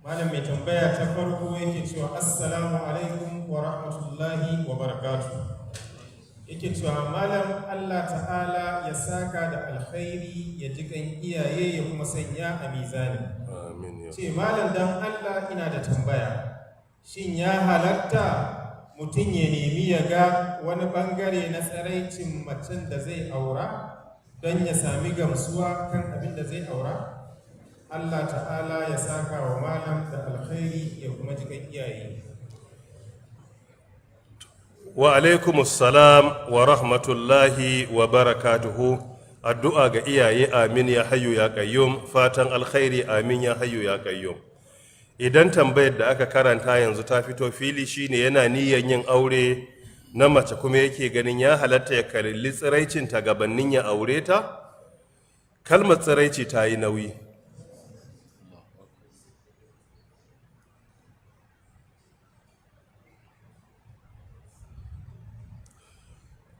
Malam, mai tambaya ta farko yake cewa, "Assalamu alaikum wa rahmatullahi wa barakatuh." Yake cewa, "Malam, Allah ta'ala ya saka da alkhairi, ya ji kan iyaye, ya kuma sanya a mizani." Amin ya. Ce, "Malam, dan Allah ina da tambaya. Shin ya halatta mutum ya nemi ya ga wani bangare na tsiraicin macen da zai aura don ya sami gamsuwa kan abin da zai aura? Allah ta'ala ya saka wa malam da alkhairi, ya kuma ji kan iyaye." Wa alaikumussalam wa rahmatullahi wa barakatuhu. Addu'a ga iyaye, amin ya hayyu ya qayyum. Fatan alkhairi, amin ya hayyu ya qayyum. Idan tambayar da aka karanta yanzu ta fito fili, shine yana niyyar yin aure na mace, kuma yake ganin ya halatta ya kalli tsiraicinta gabanin ya aure ta. Kalmar tsiraici ta yi nauyi.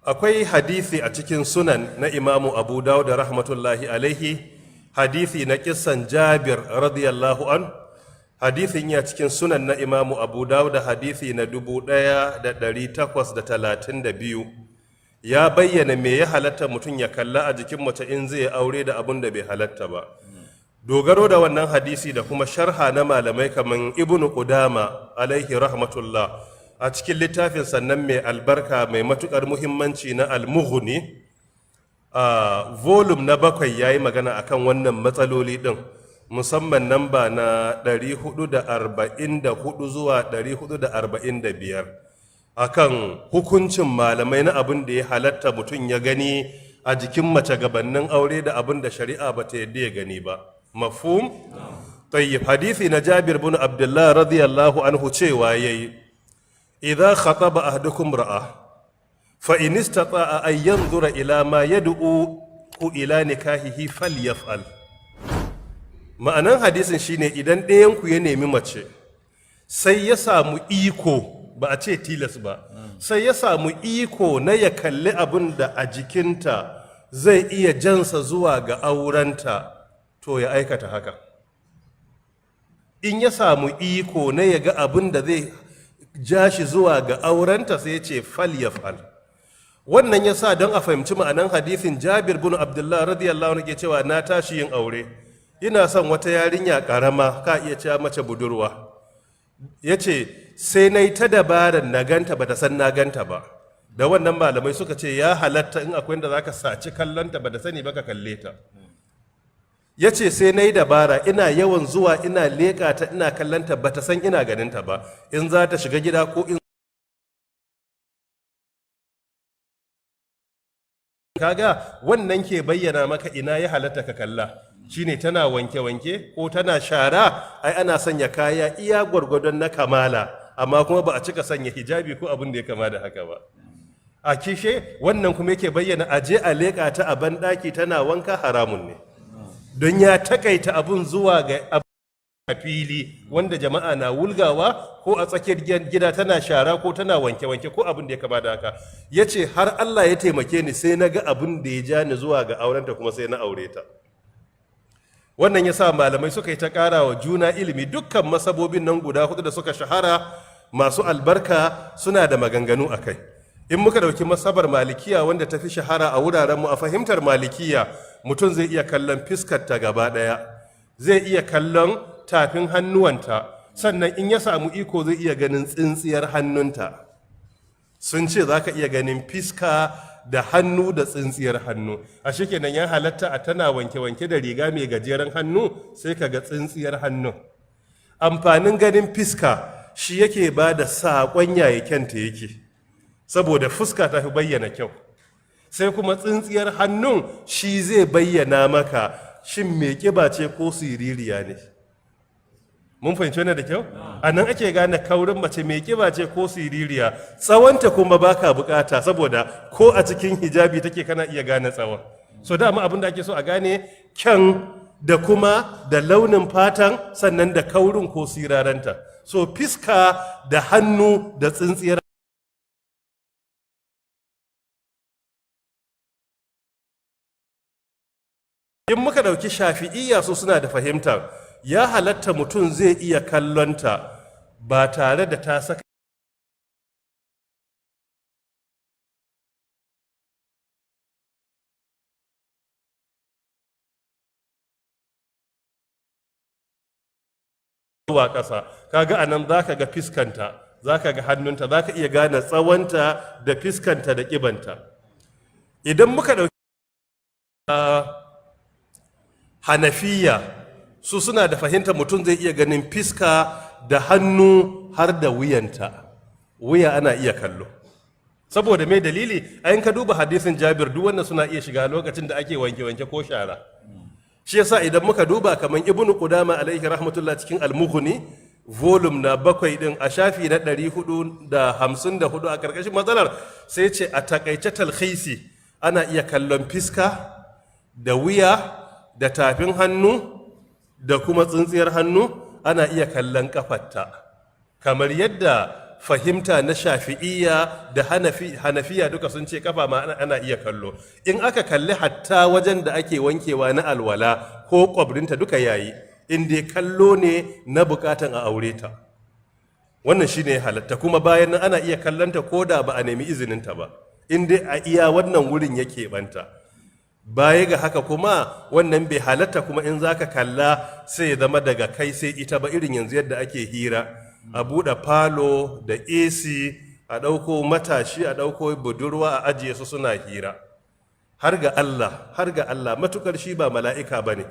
Akwai hadisi a cikin Sunan na Imamu Abu Dawud da rahmatullahi alaihi, hadisi na kissan Jabir radiyallahu an. Hadisin ya cikin Sunan na Imamu Abu Dawud da hadisi na 1832. Ya bayyana me ya halatta mutum ya kalla a jikin mace in zai aure da abun da bai halatta ba. Dogaro da wannan hadisi da kuma sharha na malamai kamar Ibnu Qudama alaihi rahmatullah a cikin littafin sannan mai albarka, mai matukar muhimmanci na Al-Mughni, a volume na 7, ya yi magana akan wannan matsaloli din, musamman namba na 444 zuwa 445, akan hukuncin malamai na abin da ya halatta mutum ya gani a jikin mace gabanin aure da abin da shari'a ba ta yadda ya gani ba. Mafhum? Tayyib. Hadisi na Jabir bin Abdullah radiyallahu anhu cewa yayi, "Idza khataba ahadukum ra'a, fa in istata'a an yanzura ila ma yad'u ila nikahihi falyaf'al." Ma'anan hadisin shine, idan ɗayan ku ya nemi mace, sai ya samu iko, ba a ce tilas ba, sai ya samu iko na ya kalli abin da a jikinta zai iya jansa zuwa ga aurenta, to ya aikata haka. In ya samu iko na ya ga abin da zai ja shi zuwa ga aurenta, sai ya ce falyaf'al. Wannan ya sa, don a fahimci ma'anan hadisin, Jabir bin Abdullah radiyallahu anhu ke cewa, "Na tashi yin aure, ina son wata yarinya karama, ka iya cewa mace budurwa." Ya ce, "Sai na yi ta dabarar na ganta ba ta san na ganta ba." Da wannan malamai suka ce ya halatta, in akwai inda za ka saci kallonta ba ta sani ba, ka kalle ta. Ya ce, "Sai na yi dabara, ina yawan zuwa ina leƙa ta, ina kallonta, ba ta san ina ganinta ba, in za ta shiga gida ko in kaga." Wannan ke bayyana maka ina ya halatta ka kalla, shine tana wanke-wanke ko tana shara. Ai ana sanya kaya iya gwargwadon na kamala, amma kuma ba a cika sanya hijabi ko abin da ya kama da haka ba. A kishe wannan kuma yake bayyana aje a leƙa ta a banɗaki tana wanka haramun ne, don ya takaita abun zuwa ga a fili wanda jama'a na wulgawa, ko a tsakiyar gida tana shara ko tana wanke-wanke ko abin da ya kama da haka. Ya ce, "Har Allah ya taimake ni, sai na ga abin da ya ja ni zuwa ga aurenta, kuma sai na aure ta." Wannan ya sa malamai suka yi ta ƙara wa juna ilimi. Dukkan masabobin nan guda hudu da suka shahara masu albarka suna da maganganu a kai. In muka ɗauki masabar Malikiya, wanda ta fi shahara a wurarenmu, a fahimtar Malikiya mutum zai iya kallon fiskarta gaba ɗaya, zai iya kallon tafin hannuwanta, sannan in ya samu iko zai iya ganin tsintsiyar hannunta. Sun ce za ka iya ganin fiska da hannu da tsintsiyar hannu. A kenan ya halatta a tana wanke-wanke da riga mai gajeren hannu, sai ka ga tsintsiyar hannun. Amfanin ganin fiska, shi yake ba da saƙon yaya kyanta yake, saboda fuska ta fi bayyana kyau. Sai kuma tsintsiyar hannun, shi zai bayyana maka shin mai ƙiba ce ko siririya ne. Mun fahimci wannan da kyau? A nan ake gane kaurin mace, mai kiba ce ko siririya. Tsawonta kuma baka bukata, saboda ko a cikin hijabi take kana iya gane tsawon. So dama abin da ake so a gane, kyan da kuma da launin fatan, sannan da kaurin ko siraranta. So fiska da hannu da tsintsiyar. In muka ɗauki Shafi'iyya, su suna da fahimtar Ya halatta mutum zai iya kallonta ba tare da ta saka zuwa ƙasa. Kaga anan zaka ga fiskanta, zaka ga hannunta, zaka iya gane tsawonta da fiskanta da ƙibanta. Idan muka ɗauki Hanafiya, su suna da fahimtar mutum zai iya ganin fiska da hannu har da wuyanta. Wuya ana iya kallo. Saboda mai dalili? Ayin ka duba hadisin Jabir, duk wannan suna iya shiga lokacin da ake wanke-wanke ko shara. Shi yasa idan muka duba kamar Ibnu Qudama alaihi rahmatullah cikin Al-Mughni, volume na 7 din, a shafi na 454, a karkashin matsalar sai ce, a takaice, talhisi, ana iya kallon fiska da wuya da tafin hannu da kuma tsintsiyar hannu, ana iya kallon kafarta, kamar yadda fahimta na Shafi'iyya da Hanafiya duka sun ce kafa ma ana iya kallo. In aka kalli hatta wajen da ake wankewa na alwala ko kwabrinta, duka yayi, in dai kallo ne na bukatan a aure ta. Wannan shine halatta. Kuma bayan nan ana iya kallonta ko da ba a nemi izininta ba, in dai a iya wannan wurin yake banta. Baya ga haka kuma, wannan bai halatta kuma in zaka kalla sai ya zama daga kai sai ita ba, irin yanzu yadda ake hira, a buɗe falo da AC, a ɗauko matashi, a ɗauko budurwa, a ajiye su suna hira. Har ga Allah, har ga Allah, matukar shi ba mala'ika ba ne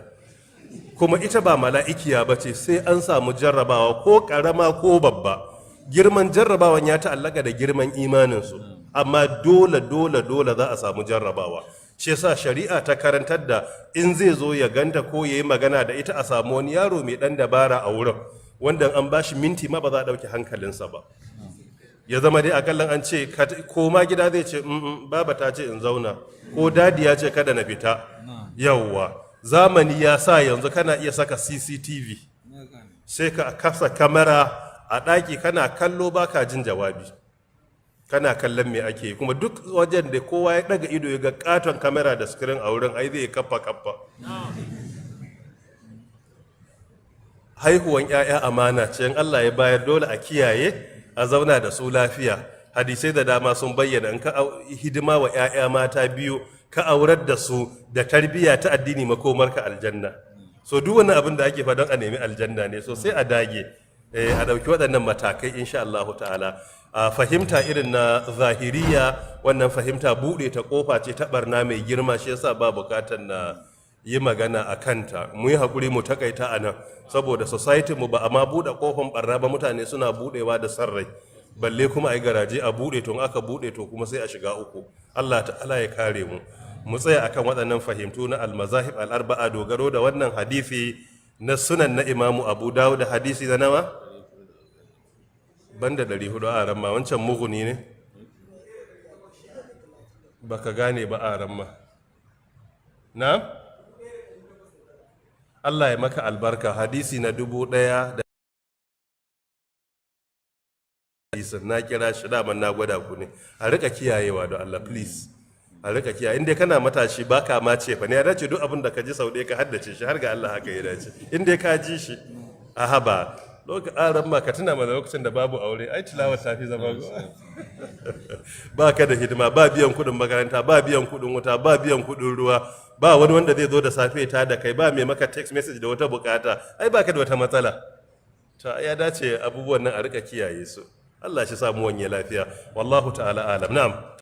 kuma ita ba mala'ikiya ba ce, sai an samu jarrabawa, ko ƙarama ko babba. Girman jarrabawan ya ta'allaka da girman imaninsu, amma dole, dole, dole za a samu jarrabawa. Shi yasa shari'a ta karantar da in zai zo ya ganta ko ya yi magana da ita, a samu wani yaro mai ɗan dabara a wurin, wanda an ba shi minti ma ba za a ɗauki hankalinsa ba. Ya zama dai akallan an ce koma gida, zai ce, "Baba ta ce in zauna," ko, "Daddy ya ce kada na fita." Yawwa, zamani ya sa yanzu kana iya saka CCTV, sai ka kasa kamera a ɗaki, kana kallo, baka jin jawabi, kana kallon me ake. Kuma duk wajen da kowa ya ɗaga ido ya ga katon kamera da screen a wurin, ai zai kaffa kaffa. Haihuwan 'ya'ya amana ce. In Allah ya bayar, dole a kiyaye, a zauna da su lafiya. Hadisai da dama sun bayyana in ka hidima wa 'ya'ya mata biyu, ka aurar da su da tarbiyya ta addini, makomarka aljanna. So duk wani abin da ake faɗan a nemi aljanna ne, so sai a dage, a ɗauki waɗannan matakai insha Allahu ta'ala. A fahimta irin na Zahiriya, wannan fahimta buɗe ta kofa ce ta barna mai girma, shi yasa ba bukatar na yi magana a kanta. Mu yi haƙuri mu takaita a nan, saboda society mu ba a ma buɗe kofan barna ba, mutane suna buɗewa da san rai, balle kuma a yi garaje a buɗe. To in aka buɗe, to kuma sai a shiga uku. Allah ta'ala ya kare mu. Mu tsaya akan waɗannan fahimtu na almazahib al-arba'a, dogaro da wannan hadisi na Sunan na Imamu Abu Dawud, da hadisi na nawa? Banda 400 a ramma, wancan Muguni ne, baka gane ba a ramma na. Allah ya maka albarka. Hadisi na 1000 da hadisin na kira shi, daman na gwada ku ne. A rika kiyayewa don Allah, please, a rika kiyaye. Inda kana matashi baka ma ce fa ne, ya dace duk abin da ka ji sau ɗaya ka haddace shi. Har ga Allah haka ya dace, inda ka ji shi a haba lokacin aran ma ka tuna mana lokacin da babu aure, ai tilawa ta fi zama. Ba ka da hidima, ba biyan kuɗin makaranta, ba biyan kuɗin wuta, ba biyan kuɗin ruwa, ba wani wanda zai zo da safe ta da kai, ba mai maka text message da wata bukata, ai ba ka da wata matsala. Ta ya dace abubuwan nan a rika kiyaye su. Allah shi samu wanye lafiya. Wallahu ta'ala alam. Na'am.